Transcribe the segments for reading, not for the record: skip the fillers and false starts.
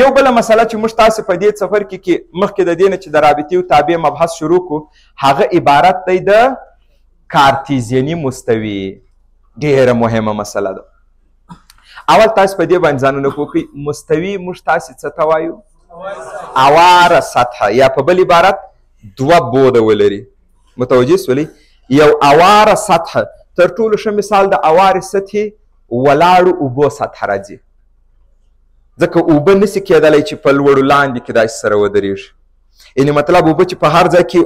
یو بله مسله چې موږ تاسې په دې څپرکي کې مخکې د دې نه چې د رابطې او تابع مبحث شروع کړو، هغه عبارت دی د کارتیزیاني مستوي. ډېره مهمه مسله ده. اول تاسې په دې باندې ځانونه پوه کړئ، مستوي موږ تاسې څه ته وایو؟ اواره سطحه، یا په بل عبارت دوه بوده ولري. متوجه سولئ؟ یو اواره سطحه، تر ټولو ښه مثال د اوارې سطحې ولاړو اوبو سطحه راځي، ځکه اوبه نسي کېدلی چې په لوړو لاندې کې داسې سره ودرېږي. یعنې مطلب اوبه چې په هر ځای کې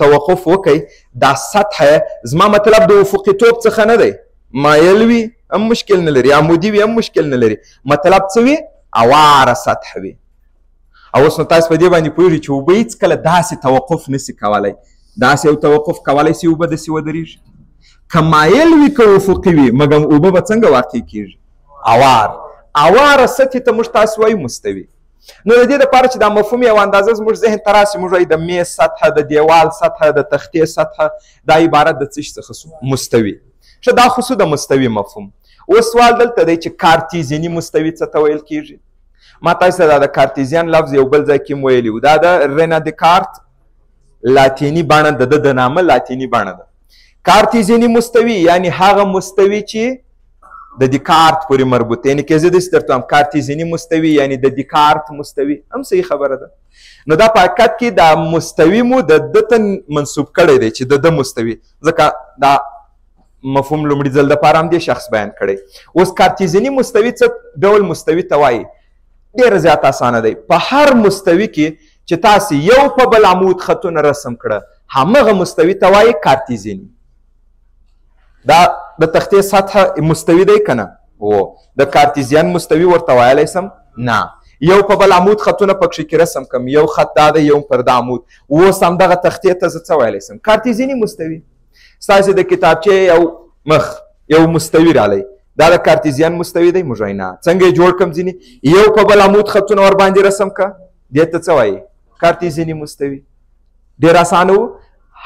توقف وکړي، دا سطحه زما مطلب د افقي توب څخه نه دی، مایل وي هم مشکل نه لري، عمودي وي هم مشکل نه لري، مطلب څه وي؟ اواره سطحه وي. او اوس نو تاسو په دې باندې پوهېږئ چې اوبه هېڅکله داسې توقف نسي کولی، داسې یو توقف کولی سي اوبه داسې ودرېږي. که مایل وي که افقي وي، مګر اوبه به څنګه واقع کېږي؟ اوار. اواره سطحې ته موږ تاسو وایو مستوي. نو د دې دپاره چې دا مفهوم یو اندازه زموږ ذهن ته راسي، موږ وایو د میز سطحه، د دیوال سطحه، د تختې سطحه، دا عبارت د څه شي څخه سو؟ مستوي. ښه، دا خو سو د مستوي مفهوم. اوس سوال دلته دی چې کارتیزیاني مستوي څه ته ویل کېږي؟ ما تاسو ته دا د کارتیزیان لفظ یو بل ځای کې هم ویلي و. دا د رنا دکارت لاتیني بڼه، د ده د نامه لاتیني بڼه ده. کارتیزیاني مستوي یعنی هغه مستوي چې د دیکارت پورې مربوط، یعنی که زه داسې درته وایم کارتیزیاني مستوي یعنی د دیکارت مستوي، هم صحیح خبره ده. نو دا په حقیقت کې دا مستوي مو د ده ته منسوب کړی دی چې د ده مستوي، ځکه دا مفهوم لومړي ځل دپاره هم دې شخص بیان کړی. اوس کارتیزیاني مستوي څه ډول مستوي ته وایي؟ ډېره زیاته اسانه دی. په هر مستوي کې چې تاسې یو په بل عمود خطونه رسم کړه، همغه مستوي ته وایي کارتیزیاني. دا د تختې سطحه مستوي دی که نه؟ هو. د کارتیزیان مستوي ورته ویلی سم؟ نه. یو په بل عمود خطونه پکښې کې رسم کړم، یو خط دا دی، یو پر دا عمود. اوس همدغه تختې ته زه څه ویلی سم؟ کارتیزیاني مستوي. ستاسې د کتابچې یو مخ یو مستوي رالی، دا د کارتیزیان مستوي دی؟ موږ وایو نه. څنګه یې جوړ کړم؟ ځینې یو په بل عمود خطونه ورباندې رسم کړه، دې ته څه وایي؟ کارتیزیاني مستوي. ډېر اسانه و.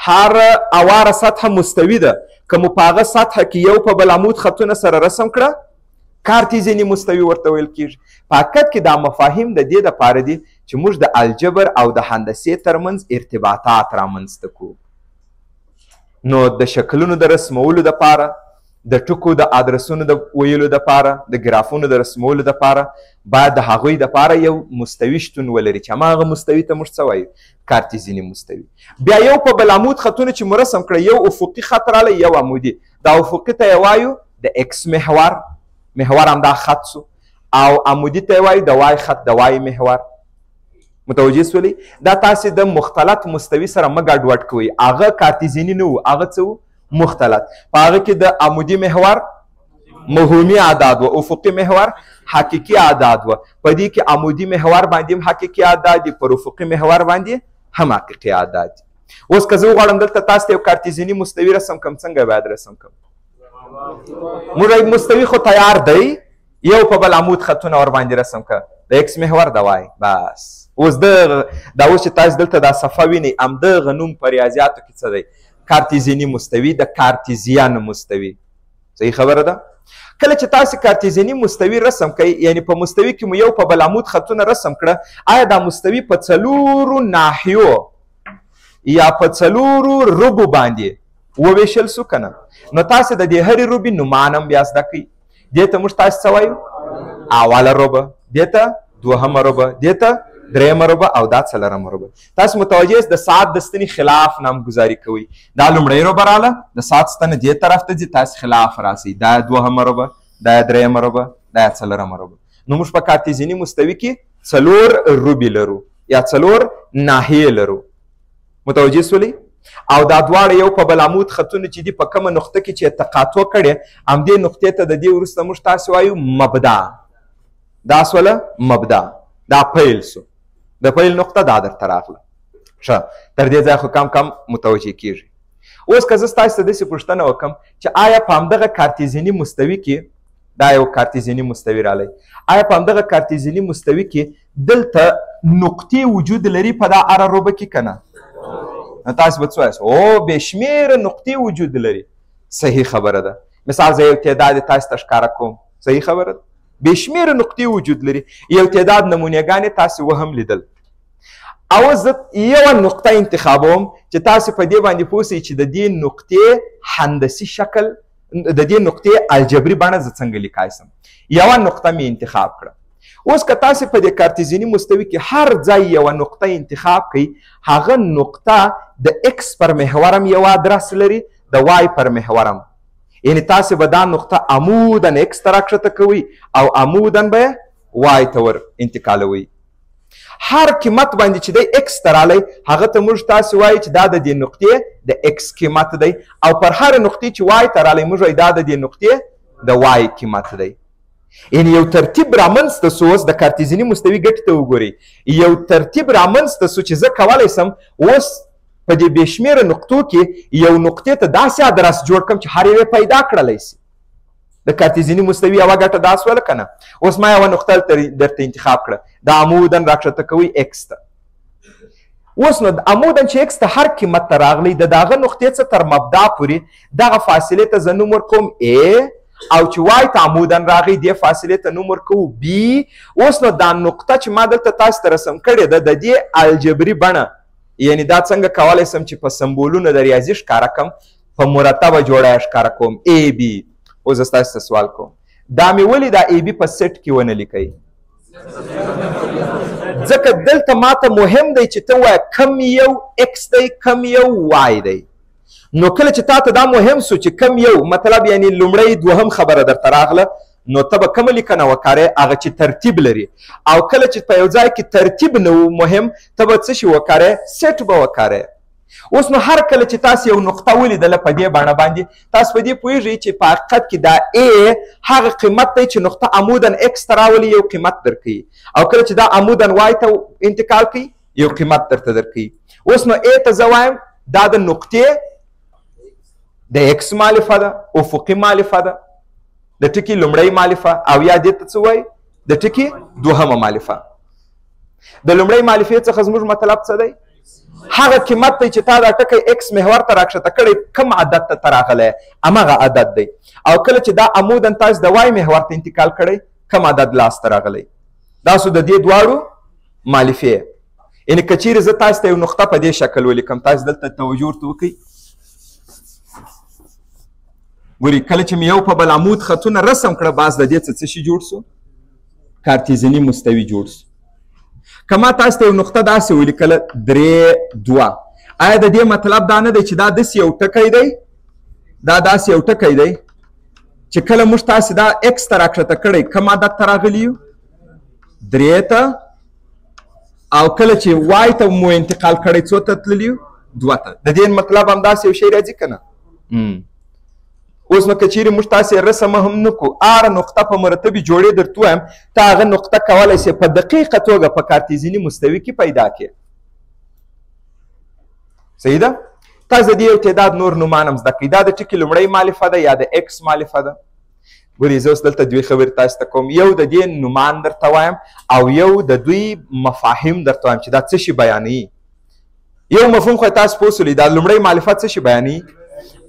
هر اواره سطحه مستوي ده، که مو په هغه سطحه کې یو په بل عمود خطونه سره رسم کړه، کارتیزیاني مستوي ورته ویل کېږي. په حقیقت کې دا مفاهیم د دې دپاره دي چې موږ د الجبر او د هندسې ترمنځ ارتباطات رامنځته کړو. نو د شکلونو د رسمولو دپاره، د ټکو د ادرسونو د ویلو دپاره، د ګرافونو د رسمولو دپاره باید د هغوی دپاره یو مستوي شتون ولري چې هماغه مستوي ته موږ څه وایو؟ کارتیزیاني مستوي. بیا یو په بل عمود خطونه چې مو رسم کړه، یو افقي خط رالی، یو عمودي. دا افقي ته یې وایو د ایکس محور، محور همدا خط سو، او عمودي ته یې وایو د وای خط، د وای محور. متوجه سولئ؟ دا تاسې د مختلط مستوي سره مه ګډوډ کوئ. هغه کارتیزیاني نه و، هغه څه و؟ مختلط. په هغه کې د عمودي محور موهومي اعداد و، افقي محور حقیقي اعداد و. په دې کې عمودي محور باندې هم حقیقي اعداد دي، پر افقي محور باندې هم حقیقي اعداد دي. اوس که زه وغواړم دلته تاسو ته یو کارتیزیاني مستوي رسم کړم، څنګه باید رسم کړم؟ موږ مستوي خو تیار دی، یو په بل عمود خطونه ورباندې رسم کړه، د ایکس محور د وای، بس. اوس دا اوس چې تاسو دلته دا صفحه وینئ، همدغه نوم په ریاضیاتو کې څه دی؟ کارتیزیاني مستوي، د کارتیزیان مستوي. صحیح خبره ده؟ کله چې تاسو کارتیزیاني مستوي رسم کړئ، یعنی په مستوي کې مو یو په بل عمود خطونه رسم کړه، آیا دا مستوي په څلورو ناحیو یا په څلورو ربو باندې وویشل سو که نه؟ نو تاسو د دې هرې ربې نومان هم بیا زده کړئ. دې ته موږ تاسو څه وایو؟ اوله ربه، دې ته دوهمه ربه، دې ته درېیمه ربه، او دا څلورمه ربه. تاسو متوجه یاست د ساعت د ستنې خلاف نامګذاري کوئ. دا لومړۍ ربه راله، د ساعت ستنه دې طرف ته ځي، تاسو خلاف راسئ. دا دوهمه ربه، دا درېیمه ربه، دا څلورمه ربه. نو موږ په کارتیزیاني مستوي کې څلور ربې لرو یا څلور ناحیې لرو. متوجه سولئ؟ او دا دواړه یو په بل عمود خطونه چې دي، په کومه نقطه کې چې تقاطع کړې، همدې نقطې ته د دې وروسته موږ تاسو وایو مبدا. دا سوله مبدا، دا پیل سو، د پیل نقطه دا درته راغله. ښه، تر دې ځایه خو کم کم متوجه کېږي. اوس که زه ستاسو ته داسې پوښتنه وکړم چې آیا په همدغه کارتیزیاني مستوي کې، دا یو کارتیزیاني مستوي رالی، آیا په همدغه کارتیزیاني مستوي کې دلته نقطې وجود لري په دا هره ربع کې که نه؟ نو تاسو به څه وایاست؟ او بې شمېره نقطې وجود لري. صحیح خبره ده. مثال زه یو تعداد تاسو ته ښکاره کوم. صحیح خبره ده. بې شمېره نقطې وجود لري. یو تعداد نمونهګانې تاسې وهم لیدل. او زه یوه نقطه انتخابوم چې تاسې په دې باندې پوه سئ چې د دې نقطې هندسي شکل، د دې نقطې الجبري بڼه زه څنګه لیکای سم. یوه نقطه مې انتخاب کړه. اوس که تاسې په دې کارتیزیني مستوي کې هر ځای یوه نقطه انتخاب کړئ، هغه نقطه د ایکس پر محورم یو ادرس لري، د وای پر محورم. یعنی تاسې به دا نقطه عموداً ایکس ته راکښته کوئ او عموداً به یې وای ته ور انتقالوئ. هر قیمت باندې چې دی ایکس ته رالی، هغه ته موږ تاسې وایو چې دا د دې نقطې د ایکس قیمت دی، او پر هر نقطې چې وای ته رالی موږ وایو دا د دې نقطې د وای قیمت دی. یعنی یو ترتیب رامنځته سو. اوس د کارتیزیني مستوي ګټې ته وګورئ، یو ترتیب رامنځته سو چې زه کولی سم اوس په دې بې شمېره نقطو کې یو نقطې ته داسې ادرس جوړ کړم چې هر یو یې پیدا کړلی سي. د کارتیزیني مستوي یوه ګټه دا سوله که نه؟ اوس ما یوه نقطه درته انتخاب کړه، دا عموداً راکښته کوئ ایکس ته. اوس نو عموداً چې ایکس ته هر قیمت ته راغلی، د دغه نقطې څخه تر مبدا پورې دغه فاصلې ته زه نوم ورکوم ای، او چې وای ته عموداً راغی دې فاصلې ته نوم ورکوو بي. اوس نو دا نقطه چې ما دلته تاسو ته رسم کړې ده، د دې الجبري بڼه، یعنی دا څنګه کولی سم چې په سمبولونو د ریاضي ښکاره کړم، په مرتبه جوړه یې ښکاره کوم ای بي. اوس زه ستاسو څخه سوال کوم، دا مې ولې دا ای بي په سیټ کې ونه لیکئ؟ ځکه دلته ماته مهم دی چې ته ووایه کم یو ایکس دی کم یو وای دی. نو کله چې تا ته دا مهم سو چې کم یو، مطلب یعنی لومړی دوهم خبره درته راغله، نو ته به کومه لیکنه وکارې؟ هغه چې ترتیب لري. او کله چې په یو ځای کې ترتیب نه و مهم، ته به څه شي وکارې؟ سیټ به وکارې. اوس نو هر کله چې تاسو یو نقطه ولیدله په دې بڼه باندې، تاسو په دې پوهېږئ چې په حقیقت کې دا ای هغه قیمت دی چې نقطه عموداً ایکس ته راولي یو قیمت درکوي، او کله چې دا عموداً وای ته انتقال کوي یو قیمت درته درکوي. اوس نو ای ته زه وایم دا د نقطې د ایکس مالفه ده، افقي مالفه ده، د ټکي لومړی مالفه، او یا دې ته څه وایي؟ د ټکي دوهمه مالفه. د لومړۍ مالفې څخه زموږ مطلب څه دی؟ هغه قیمت دی چې تا دا ټکی ایکس محور ته راکښته کړی، کوم عدد ته ته راغلی، هماغه عدد دی. او کله چې دا عموداً تاسو د وای محور ته انتقال کړی، کوم عدد لاس ته راغلی؟ دا سو د دې دواړو مالفې. یعنی که چیرې زه تاسو ته یو نقطه په دې شکل ولیکم، تاسو دلته توجه ورته وکړئ. ګوري کله چې مې یو په بل عمود خطونه رسم کړه، باز د دې څه څه شي جوړ سو؟ کارتیزیني مستوي جوړ سو. که ما تاسو ته یو نقطه داسې ولیکله 3 2، آیا د دې مطلب دا نه دی چې دا داسې یو ټکی دی، دا داسې یو ټکی دی چې کله موږ تاسې دا ایکس ته راکښته کړی، کوم عدد ته راغلي یو؟ 3 ته. او کله چې وای ته مو انتقال کړی، څو ته تللي یو؟ 2 ته. د دې مطلب همداسې یو شی راځي که نه؟ اوس نو که چیرې موږ تاسې رسم هم نه کړو، هره نقطه په مرتبې جوړې درته ووایم، ته هغه نقطه کولی سې په دقیقه توګه په کارتیزیني مستوي کې پیدا کړې. صحیح ده؟ تاسو د دې یو تعداد نور نومان هم زده کړئ. دا د ټکي لومړۍ مالفه ده یا د ایکس مالفه ده. ګورئ زه اوس دلته دوې خبرې تاسو ته کوم، یو د دې نومان درته وایم او یو د دوی مفاهیم درته وایم چې دا څه شي بیانوي. یو مفهوم خو تاسو پوه سولئ، دا لومړۍ مالفه څه شي بیانوي؟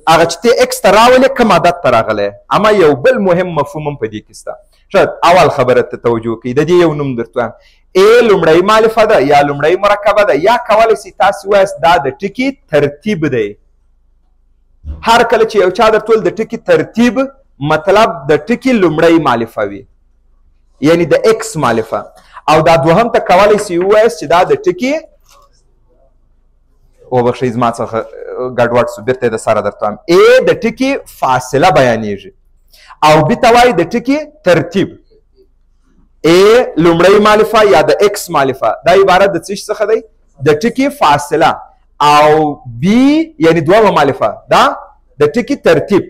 هغه چې ته ایکس ته راولې کوم عدد ته راغلی. اما یو بل مهم مفهوم هم په دې کې شته. ښه، اول خبره ته توجه وکړئ، د دې یو نوم درته وایم. ای لومړۍ مالفه ده یا لومړۍ مرکبه ده، یا کولی سئ تاسې ووایاست دا د ټکي ترتیب دی. هر کله چې یو چا درته وویل د ټکي ترتیب، مطلب د ټکي لومړۍ مالفه وي، یعنی د ایکس مالفه. او دا دوهم ته کولی سئ ووایاست چې دا د ټکي، وبخښئ زما څخه ګډوډ سو، بیرته یې د سره درته وایم. ای د ټکي فاصله بیانېږي او بي ته وایي د ټکي ترتیب. ای لومړۍ مالفه یا د ایکس مالفه، دا عبارت د څه شي څخه دی؟ د ټکي فاصله. او بي یعنی دوهمه مالفه، دا د ټکي ترتیب.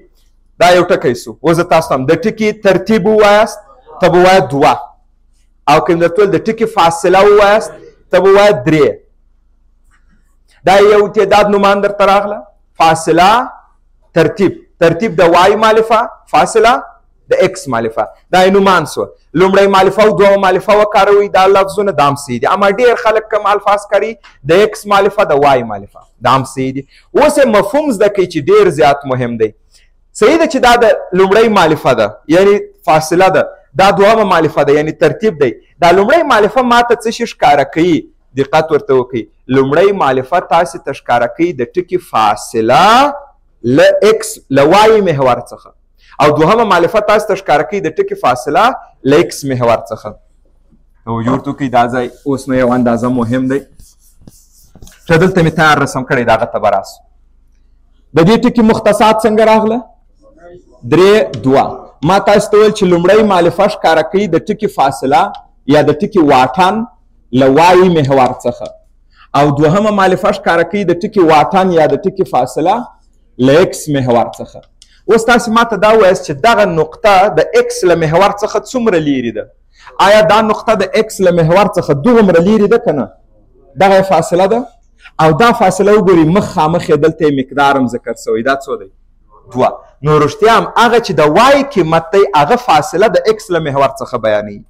دا یو ټکی سو. اوس زه تاسو ته د ټکي ترتیب ووایاست، ته به ووایه 2، او که مې درته وویل د ټکي فاصله ووایاست، ته به ووایه 3. دا یو تعداد نومان درته راغله، فاصله ترتیب، ترتیب د وای مالفه، فاصله د ایکس مالفه، دا یې نومان سو. لومړی مالفه او دوهمه مالفه وکاروئ، دا لفظونه دا هم صحیح دي. اما ډېر خلک کوم الفاظ کاروي، د ایکس مالفه د وای مالفه، دا هم صحیح دي. اوس یې مفهوم زده کړئ چې ډېر زیات مهم دی. صحیح ده چې دا د لومړۍ مالفه ده، یعنی فاصله ده، دا دوهمه مؤلفه ده، یعنی ترتیب دی. دا لومړۍ مؤلفه ماته څه شي ښکاره کوي؟ دقت ورته وکړئ. لومړۍ مؤلفه تاسې ته ښکاره کوي د ټکي فاصله له ایکس له وای محور څخه، او دوهمه مؤلفه تاسې ته ښکاره کوي د ټکي فاصله له ایکس محور څخه. توجه ورته وکړئ، دا ځای اوس نو یو اندازه مهم دی. ښه، دلته مې تیار رسم کړی، د هغه ته به راسو. د دې ټکي مختصات څنګه راغله؟ 3 2. ما تاسو ته وویل چې لومړۍ مؤلفه ښکاره کوي د ټکي فاصله یا د ټکي واټن له وای محور څخه، او دوهمه مؤلفه ښکاره کوي د ټکي واټن یا د ټکي فاصله له ایکس محور څخه. اوس تاسې ما ته دا ووایاست چې دغه نقطه د ایکس له محور څخه څومره لیرې ده؟ آیا دا نقطه د ایکس له محور څخه دومره لیرې ده که نه؟ دغه فاصله ده، او دا فاصله وګورئ مخامخ یې دلته یې مقدار هم ذکر سوی، دا څو دی؟ 2. نو رښتیا هم هغه چې د وای قیمت دی هغه فاصله د ایکس له محور څخه بیانوي،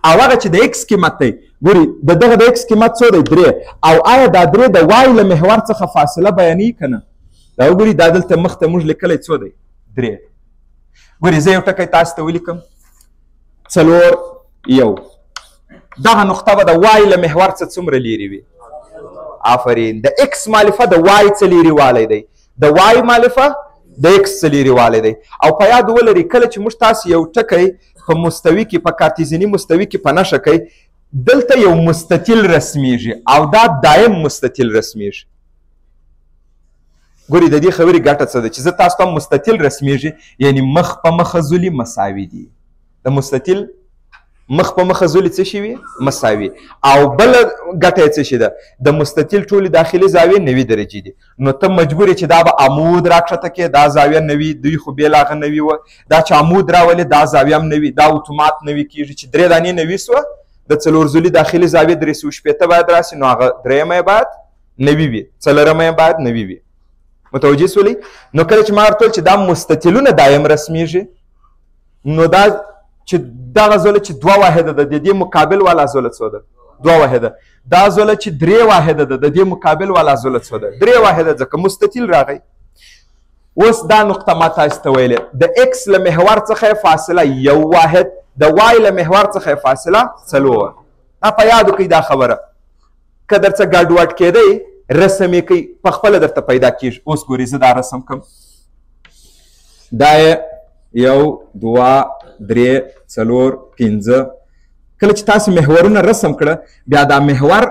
او هغه چې د ایکس قیمت دی، ګوري د دغه د ایکس قیمت څو دی؟ 3. او آیا دا 3 د وای له محور څخه فاصله بیانوي که نه؟ دا وګوري، دا دلته مخته موږ لیکلی څو دی؟ 3. ګوري زه یو ټکی تاسو ته ولیکم، 4 1. دغه نقطه به د وای له محور څخه څومره لیرې وي؟ آفرین، د ایکس مؤلفه د وای څه لیرې والی دی، د وای مؤلفه د ایکس څه لیرې والی دی. او په یاد ولرئ کله چې موږ تاسو یو ټکی په مستوي کې، په کارتیزیني مستوي کې په نښه کوي، دلته یو مستطیل رسمیږي، او دا دایم مستطیل رسمیږي. ګوري د دې خبرې ګټه څه ده؟ چې زه تاسو ته مستطیل رسمیږي، یعنی مخ په مخ ځولي مساوي دي. د مستطیل مخ په مخ ځولي څه شي وي؟ مساوي. او بله ګټه یې څه شي ده؟ د مستطیل ټولې داخلي زاویې 90 درجې دي، نو ته مجبور یې چې دا به عمود راکښته کړې، دا زاویه 90، دوی خو بې له هغه 90 وه، دا چې عمود راولې دا زاویه هم 90، دا اتومات 90 کېږي. چې 3 دانې 90 سوه، د 4 ځولي داخلي زاویې 360 باید راسي، نو هغه درېیمه یې باید 90 وي، څلورمه یې باید 90 وي. متوجه سولئ؟ نو کله چې ما ورته وویل چې دا مستطیلونه دایم رسمیږي، نو دا چې دغه زوله چې 2 واحده ده، د دې مقابل والا زوله څو ده؟ 2 واحده. دا زوله چې 3 واحده ده، د دې مقابل والا زوله څو ده؟ 3 واحده، ځکه مستطیل راغی. اوس دا نقطه ما تاسو ته ویلې، د ایکس له محور څخه یې فاصله 1 واحد، د وای له محور څخه یې فاصله 4. دا په یاد وکړئ دا خبره، که درڅه ګډوډ کېدی رسم یې کوئ، په خپله درته پیدا کېږي. اوس ګورئ زه دا رسم کوم، دا یې 1 2 3 4 5. کله چې تاسو محورونه رسم کړه، بیا دا محور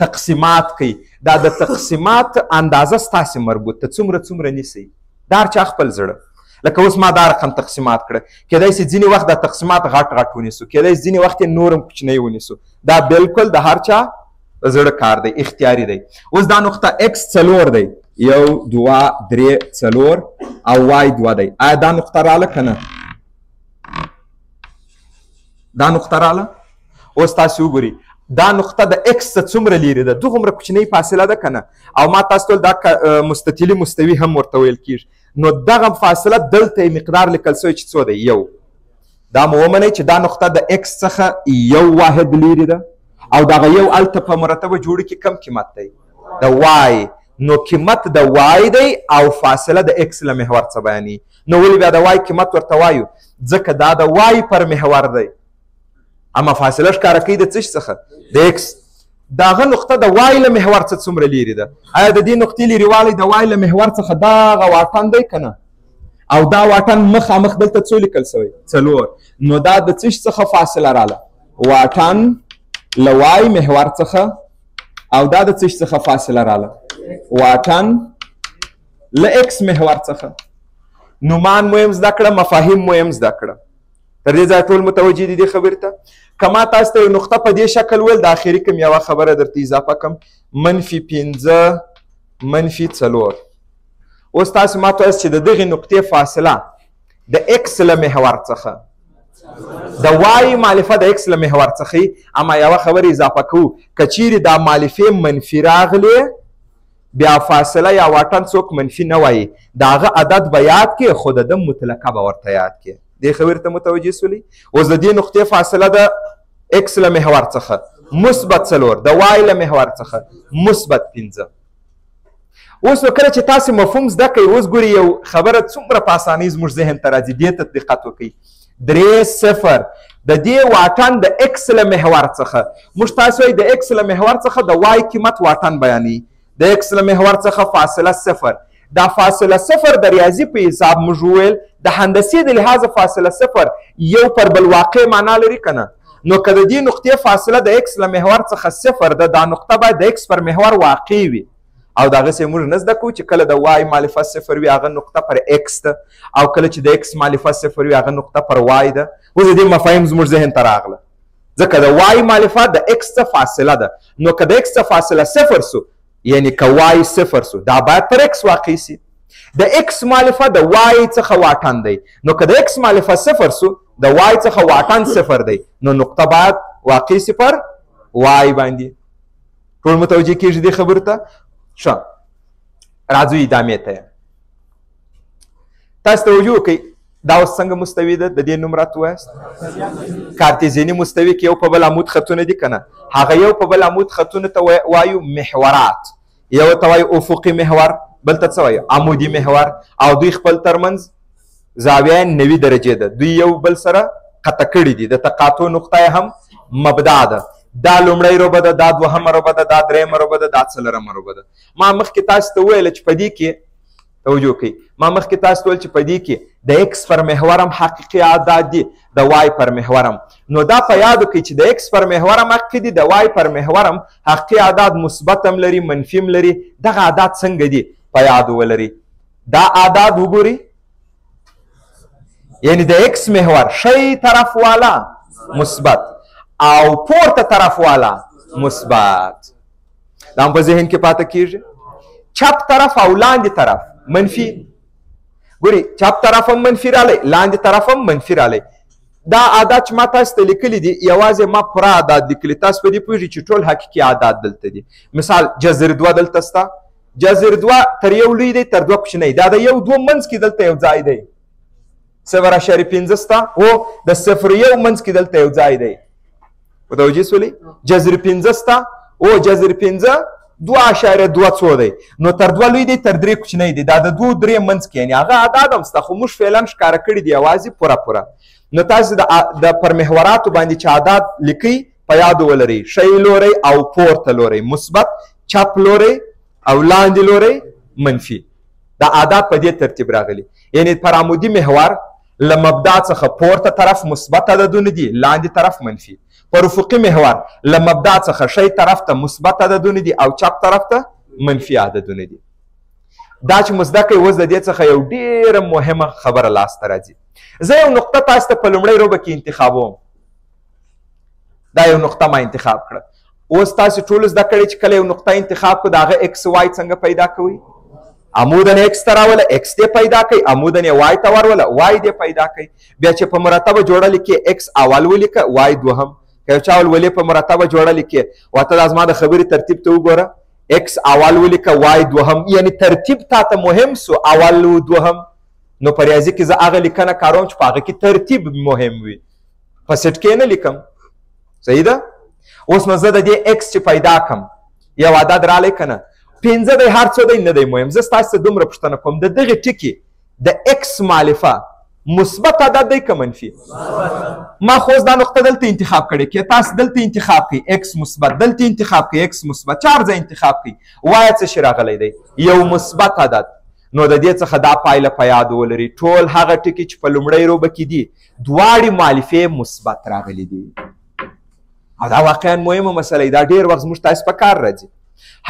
تقسیمات کوي. دا د تقسیمات اندازه ستاسې مربوط ده، څومره څومره نیسئ، دا هر چا خپل زړه. لکه اوس ما دا رقم تقسیمات کړه، کېدای شي ځینې وخت دا تقسیمات غټ غټ ونیسو، کېدای شي ځینې وخت یې نور هم کوچنی ونیسو. دا بالکل د هر چا زړه کار دی، اختیاري دی. اوس دا نقطه ایکس 4 دی، 1 2 3 4، او وای 2 دی. آیا دا نقطه راله که نه؟ دا نقطه راله. اوس تاسو وګورئ دا نقطه د ایکس څخه څومره لیرې ده؟ دغومره کوچنۍ فاصله ده که نه؟ او ما تاسو ته دا مستطیلي مستوي هم ورته ویل کېږي. نو دغه فاصله دلته یې مقدار لیکل سوی چې څو دی؟ 1. دا مو ومنئ چې دا نقطه د ایکس څخه 1 واحد لیرې ده، او دغه 1 هلته په مرتبه جوړي کې کم قیمت دی، د وای. نو قیمت د وای دی او فاصله د ایکس له محور څخه بیانوي. نو ولې بیا د وای قیمت ورته وایو؟ ځکه دا د وای پر محور دی، اما فاصله ښکاره کوي د څه شي څخه؟ د ایکس. دغه نقطه د وای له محور څخه څومره لیرې ده؟ آیا د دې نقطې لیرېوالی د وای له محور څخه دغه واټن دی که نه؟ او دا واټن مخامخ دلته څو لیکل سوی؟ 4. نو دا د څه شي څخه فاصله راله؟ واټن له وای محور څخه، او دا د څه شي څخه فاصله راله؟ واټن له ایکس محور څخه. نومان مو هم زده کړه، مفاهیم مو هم زده کړه. تر دې ځایه ټول متوجه دي دې خبرې ته؟ که ما تاسو ته یو نقطه په دې شکل وویل، د اخري کوم یوه خبره درته اضافه کړم، -5 -4. اوس تاسو ما ته وایاست چې د دغې نقطې فاصله د ایکس له محور څخه، د وای مؤلفه د ایکس له محور څخه، اما یوه خبره اضافه کوو، که چیرې دا مؤلفې منفي راغلې، بیا فاصله یا واټن څوک منفي نه وایي، د هغه عدد به یاد کړې، خو د ده مطلقه به ورته یاد کړې. دې خبرې ته متوجه سولئ؟ اوس د دې نقطې فاصله د ایکس له محور څخه +4، د وای له محور څخه +5. اوس نو کله چې تاسې مفهوم زده کوئ، اوس ګورئ یو خبره څومره په اسانۍ زموږ ذهن ته راځي، دې ته دقت وکړئ. درې صفر. د دې واټن د ایکس له محور څخه، موږ تاسو وایي د ایکس له محور څخه د وای قیمت واټن بیانوي. د ایکس له محور څخه فاصله صفر. دا فاصله صفر د ریاضي په حساب موږ وویل د هندسې د لحاظه فاصله صفر یو پر بل واقع معنا لري که نه؟ نو که د دې نقطې فاصله د ایکس له محور څخه صفر ده، دا نقطه باید د ایکس پر محور واقع وي. او د هغسې موږ نه زده کوو چې کله د وای مؤلفه صفر وي هغه نقطه پر ایکس ده، او کله چې د ایکس مؤلفه صفر وي هغه نقطه پر وای ده. اوس د دې مفاهیم زموږ ذهن ته راغله، ځکه د وای مؤلفه د ایکس څخه فاصله ده. نو که د ایکس څخه فاصله صفر سو، یعنی که وای صفر سو، دا باید پر ایکس واقع سي. د ایکس مؤلفه د وای څخه واټن دی، نو که د ایکس مؤلفه صفر سو، د وای څخه واټن صفر دی، نو نقطه باید واقع سي پر وای باندې. ټول متوجه کېږي دې خبرو ته؟ ښه، راځو ادامې ته. تاسو توجه وکړئ، دا اوس څنګه مستوي ده؟ د دې نوم راته ووایاست. کارتیزیني مستوي کې یو په بل عمود خطونه دي که نه؟ هغه یو په بل عمود خطونه ته وایو محورات. یو ته وایو افقي محور، بل ته څه وایو؟ عمودي محور. او دوی خپل ترمنځ زاویه 90 درجې ده، دوی یو بل سره قطع کړي دي. د تقاطع نقطه یې هم مبدا ده. دا لومړی ربع ده، دا دوهمه ربع ده، دا درېیمه ربع ده، دا څلورمه ربع ده. ما مخکې تاسو ته وویل چې په دې کې توجه کوئ، ما مخکې تاسو ته وویل چې په دې کې د ایکس پر محور هم حقیقي اعداد دي، د وای پر محور هم. نو دا په یادو کړئ چې د ایکس پر محور هم حقیقي دي، د وای پر محور هم حقیقي اعداد مثبت هم لري، منفي هم لري. دغه اعداد څنګه دي په یادو ولري. دا اعداد وګورئ، یعنی د ایکس محور ښی طرف والا مثبت او پورته طرف والا مثبت، دا هم په ذهن کې پاته کیږي. چپ طرف او لاندې طرف منفي. ګوري چپ طرف هم منفي رالی، لاندې طرف هم منفي رالی. دا اعداد چې ما تاسو ته لیکلي دي، یوازې ما پوره اعداد لیکلي، تاسو په دې پوهېږئ چې ټول حقیقي اعداد دلته دي. مثال جذر دوه دلته سته، جذر دوه تر یو لوی دی، تر دوه کوچنی، دا د یو دوه منځ کې دلته یو ځای دی. 0.5 سته، هو د 0.1 منځ کې دلته یو ځای دی. متوجه سولې؟ جذر 5 سته، او جذر 5 2.2 څو دی، نو تر دوه لوی دی، تر درې کوچنی دی، دا د دوه درې منځ کې، یعنې هغه اعداد هم سته، خو موږ فعلا ښکاره کړي دي یوازې پوره پوره. نو تاسو د پر محوراتو باندې چې اعداد لیکئ په یادو ولرئ، ښی لوری او پورته لوری مثبت، چپ لوری او لاندې لوری منفي. دا اعداد په دې ترتیب راغلي، یعنې پر عمودي محور له مبدا څخه پورته طرف مثبت عددونه دي، لاندې طرف منفي. پر افقي محور له مبدا څخه ښی طرف ته مثبت عددونه دي او چپ طرف ته منفي عددونه دي. دا چې مو زده کوئ، اوس د دې څخه یو ډېره مهمه خبره لاسته راځي. زه یو نقطه تاسو ته په لومړۍ ربع کې انتخابوم. دا یو نقطه ما انتخاب کړه. اوس تاسو ټول زده کړئ چې کله یو نقطه انتخاب کړو، د هغه ایکس وای څنګه پیدا کوئ؟ عموداً ایکس ته راوله، ایکس دې پیدا کوي، عموداً یې وای ته وروله، وای دې پیدا کوي. بیا چې په مرتبه جوړه لیکې، ایکس اول ولیکه، وای دوهم. که یو چا ول ولې په مرتبه جوړه لیکې، ورته دا زما د خبرې ترتیب ته وګوره، ایکس اول ولیکه، وای دوهم، یعنی ترتیب تا ته مهم سو، اول و دوهم. نو په ریاضي کې زه هغه لیکنه کاروم چې په هغه کې ترتیب مهم وي، په سیټ کې نه لیکم. صحیح ده؟ اوس نو زه د دې ایکس چې پیدا کم، یو عدد رالی که نه، 5 دی، هر څه دی، نه دی مهم. زه ستاسو څخه دومره پوښتنه کوم، د دغې ټکي د ایکس مؤلفه مثبت عدد دی که منفي؟ ما خو اوس دا نقطه دلته انتخاب کړې، که تاسو دلته انتخاب کړئ ایکس مثبت، دلته انتخاب کړئ ایکس مثبت، چار ځای انتخاب کړئ، وایه څه شي راغلی دی؟ یو مثبت عدد. نو د دې څخه دا پایله په یاد ولرئ، ټول هغه ټکي چې په لومړۍ ربع کې دي، دواړې مؤلفې مثبت راغلي دي. او دا واقعا مهمه مسله ده، دا ډېر وخت زموږ تاسو په کار راځي.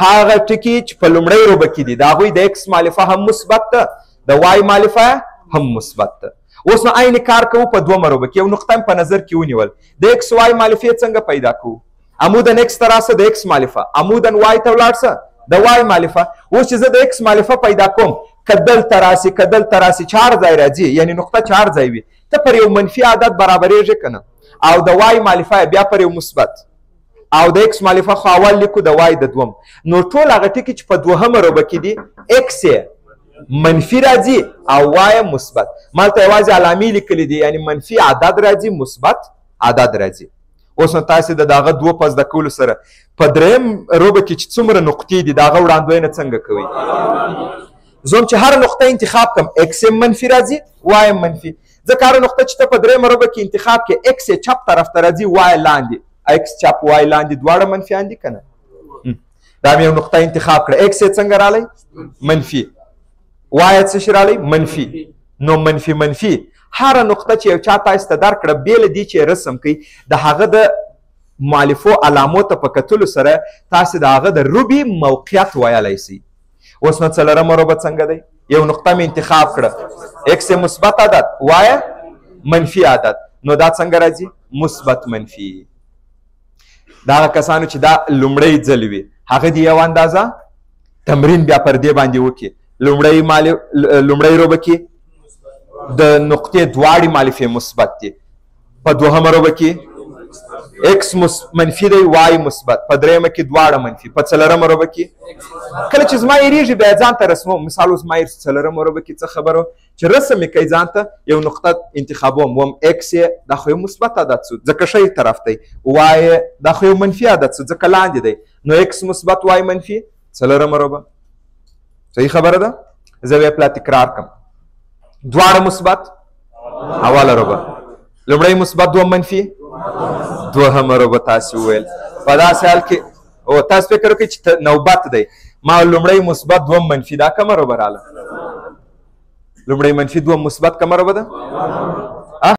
هغه ټکي چې په لومړۍ ربع کې دي، د هغوی د ایکس مؤلفه هم مثبت ده، د وای مؤلفه هم مثبت ده. اوس نو عین کار کوو په دومه ربع کې، یو نقطه مې په نظر کې ونیول. د ایکس وای مؤلفې څنګه پیدا کوو؟ عموداً ایکس ته راسه، د ایکس مؤلفه، عموداً وای ته ولاړ سه، د وای مؤلفه. اوس چې زه د ایکس مؤلفه پیدا کوم، که دلته راسي، که دلته راسي، چار ځای راځي، یعنې نقطه چار ځای وي، ته پر یو منفي عدد برابرېږې که نه؟ او د وای مؤلفه بیا پر یو مثبت، او د ایکس مؤلفه خو اول لیکو، د وای د دوم. نو ټول هغه ټکي چې په دوهمه ربع کې دي، ایکس یې منفي راځي او وای مثبت. مالته یوازې علامې لیکلې دي، یعنې منفي عدد راځي، مثبت عدد راځي. اوس نو تاسې د دغه دوه په زده کولو سره په دریم ربع کې چې څومره نقطې دي، د هغه وړاندوینه څنګه کوئ؟ زه هم چې هره نقطه انتخاب کړم، ایکس یې منفي راځي، وای یې منفي. ځکه هره نقطه چې ته په درېیمه ربع کې انتخاب کې، ایکس یې چپ طرف ته راځي، وای لاندې، ایکس چپ وای لاندې، دواړه منفیان دي که نه؟ دا مې یو نقطه انتخاب کړه، ایکس یې څنګه رالی؟ منفي. وای یې څه شي رالی؟ منفي. نو منفي منفي هره نقطه چې یو چا تاسو ته درکړه، بې له دې چې رسم کوي، د هغه د مؤلفو علامو ته په کتلو سره تاسو د هغه د ربع موقعیت ویلی سئ. اوس نو څلورمه ربع څنګه دی؟ یو نقطه مې انتخاب کړه، ایکس یې مثبت عدد، وای منفي عدد، نو دا څنګه راځي؟ مثبت منفي. دا هغه کسانو چې دا لومړی ځل وي، هغه دې یو اندازه تمرین بیا پر دې باندې وکړي. لومړی ربع کې د نقطې دواړې مؤلفې مثبت دي، په دوهمه ربع کې ایکس منفي دی، وای مثبت، په درېیمه کې دواړه منفي، په څلورمه ربع کې کله چې زما یریږي بیا ځان ته رسموم. مثال اوس ما څلورمه ربع کې څه خبره چې رسم یې کوي، ځان ته یو نقطه انتخابوم، وم ایکس یې دا خو یو مثبت عدد سو ځکه ښی طرف دی، وای دا خو یو منفي عدد سو ځکه لاندې دی، نو ایکس مثبت وای منفي، څلورمه ربع. صحیح خبره ده؟ زه به یې پلا تکرار کړم. دواړه مثبت اوله ربع، لومړی مثبت دوهم منفي، دوهمه ربع تاسې وویل. په داسې حال کې او تاسو فکر وکړئ چې نوبت دی، ما لومړی مثبت دوهم منفي، دا کومه ربع راله؟ لومړی منفي دوهم مثبت کومه ربع ده؟